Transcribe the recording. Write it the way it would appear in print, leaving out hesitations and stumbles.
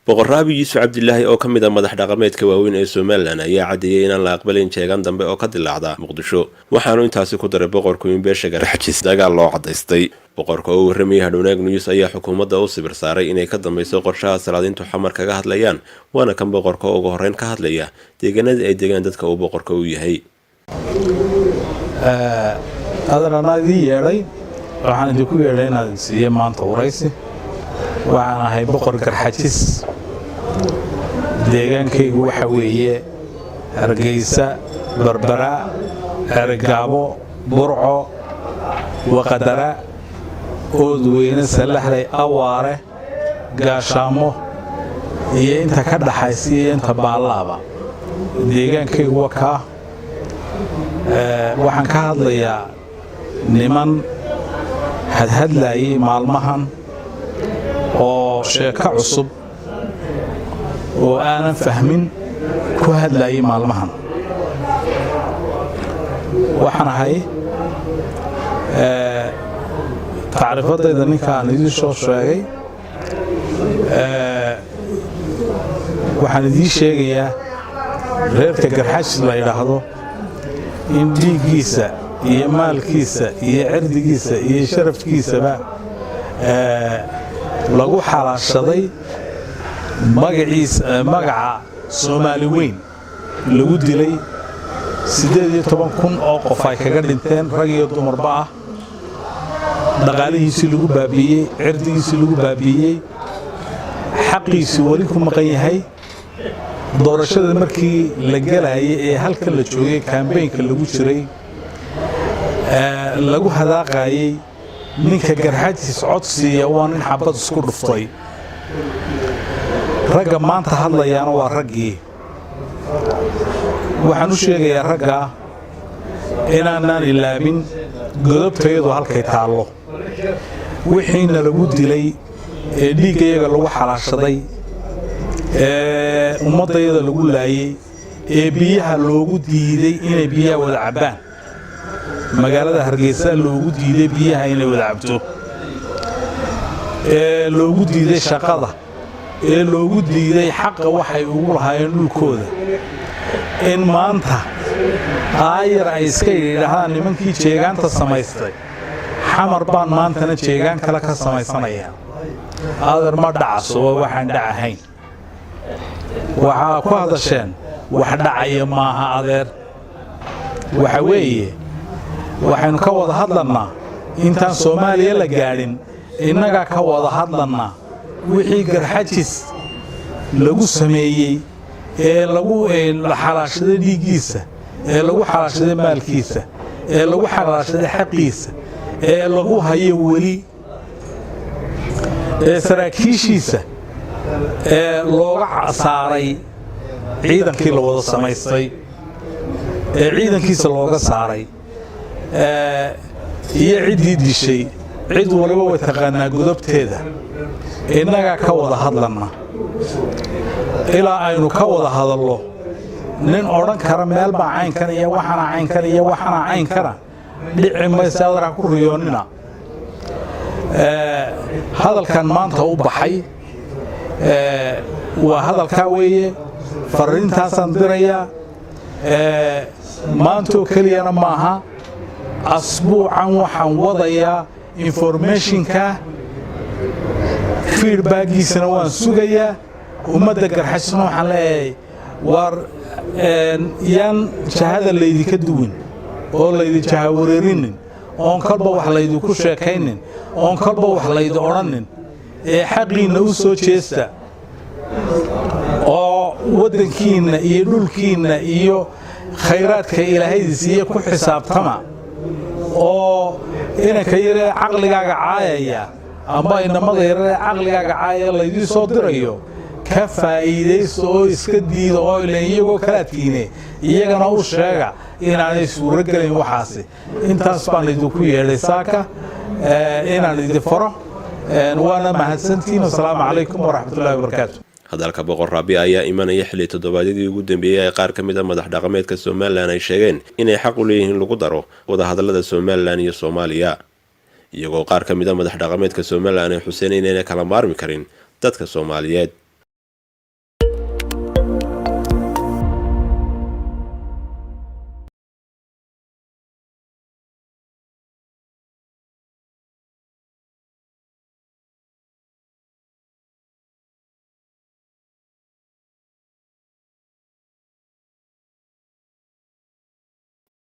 Boqor Raabi Yuusuf Cabdilaahi oo ka mid ah madax dhaqameedka waaweyn ee Somaliland ayaa caddeeyey inaan la aqbalin jeegaan dambe oo ka dilaacda Muqdisho. Waxaanu intaasi ku daray boqorku in beesha Garxajis dagaal loo cadaystay. Boqorka oo warramayay Hadhwanaag News ayaa xukuumadda u sibir saaray inay ka dambayso qorshaha salaadiintu Xamar kaga hadlayaan. Waana kan boqorka oo ugu horreyn ka hadlaya deegaanada ay degaan dadka uu boqorka u yahay. Adan anaa idiin yeedhay. Waxaan idinku yeedhay inaan siiye maanta waraysi. Waxaan ahay boqor Garxajis. Deegaankaygu waxa weeye Hargeysa, Berbera, Ceerigaabo, Burco, Waqadara, Oodweyne, Sallaxley, Awaare, Gaashaamo iyo inta ka dhaxaysa iyo inta baallaaba. Deegaankaygu waa kaa. Waxaan ka hadlayaa niman hadhadlaayay maalmahan oo sheeko cusub oo aanan fahmin ku hadlaayay maalmahan. Waxaan ahay tacriifadayda ninkaan idiin soo sheegay. Waxaan idiin sheegayaa reerka Garxajis la yidhaahdo in dhiiggiisa iyo maalkiisa iyo cirdigiisa iyo sharafkiisaba lagu xalaashaday magaciisa, magaca Soomaali Weyn lagu dilay, 18,000 oo qof ay kaga dhinteen, rag iyo dumarba ah, dhaqaalihiisii lagu baabi'iyey, cirdigiisii lagu baabi'iyey, xaqiisii weli ku maqan yahay. Doorashada markii la gelayay ee halkan la joogay, campaignka lagu jiray, lagu hadaaqayey ninka Garxajis codsiiya waa nin xabad isku dhuftay. Ragga maanta hadlayaana waa raggii. Waxaan u sheegayaa ragga inaanaan ilaabin godobtayadu halkay taallo, wixiina lagu dilay ee dhiiggayaga lagu xalaashaday, ee ummaddayada lagu laayey, ee biyaha loogu diiday inay biyaha wada cabbaan, magaalada Hargeysa loogu diiday biyaha inay wada cabto, ee loogu diiday shaqada, ee loogu diiday xaqa waxay ugu lahaayeen dhulkooda, in maanta aayar ay iska yidhaahdaan nimankii jeegaanta samaystay, Xamar baan maantana jeegaan kale ka samaysanayaa. Adeer, ma dhacaso. Waa waxaan dhacahayn waxaa ku hadasheen, wax dhacaya maaha, adeer. Waxa weeye, waxaynu ka wada hadlannaa intaan Soomaaliya la gaadhin, innagaa ka wada hadlannaa wixii Garxajis lagu sameeyey ee lagu xalaashaday dhiiggiisa, ee lagu xalaashaday maalkiisa, ee lagu xalaashaday xaqiisa, ee lagu hayo weli, ee saraakiishiisa ee looga saaray ciidankii la wada samaystay, ee ciidankiisa looga saaray, iyo ciddii dishay. Cid waliba way taqaanaa godobteeda. Innagaa ka wada hadlanna. Ilaa aynu ka wada hadallo, nin odhan kara meel baa caynkan iyo waxana caynkan iyo waxana caynkana dhici maysa. Adeer, ha ku riyoonnina. Hadalkan maanta u baxay waa hadalkaa weeye. Farriintaasaan dirayaa maantoo keliyana maaha. Asbuucan waxaan wadayaa informationka, feedbackgiisana waan sugayaa. Ummadda Garxajisna waxaan leeyahay, war yaan jahada laydinka duwin oo laydin jahawareerinin, oon kolba wax laydinku sheekaynin, oon kolba wax laydi odhanin, ee xaqiinna u soo jeesta oo waddankiinna iyo dhulkiinna iyo khayraadka Ilaahaydi siiye ku xisaabtama, oo inanka yaree caqligaaga caayaya ama inamada yaree caqligaaga caayaya laydii soo dirayo ka faa'iidaysta oo iska diida, oo ilan iyagoo kala tiine iyagana u sheega inaanay suuro gelayn waxaasi. Intaas baan idinku yeedhay saaka inaan idin faro. Waana mahadsantihiin. Wasalaamu calaykum waraxmatullahi wabarakaatu. Hadalka Boqor Raabi ayaa imanaya xilli toddobaadyadii ugu dambeeyey ay qaar ka mid ah madax dhaqameedka Somaliland ay sheegeen inay xaq u leeyihiin lagu daro wadahadalada Somaliland iyo Soomaaliya, iyagoo qaar ka mid ah madax dhaqameedka Somaliland ay xuseen inayna kala maarmi karin dadka Soomaaliyeed.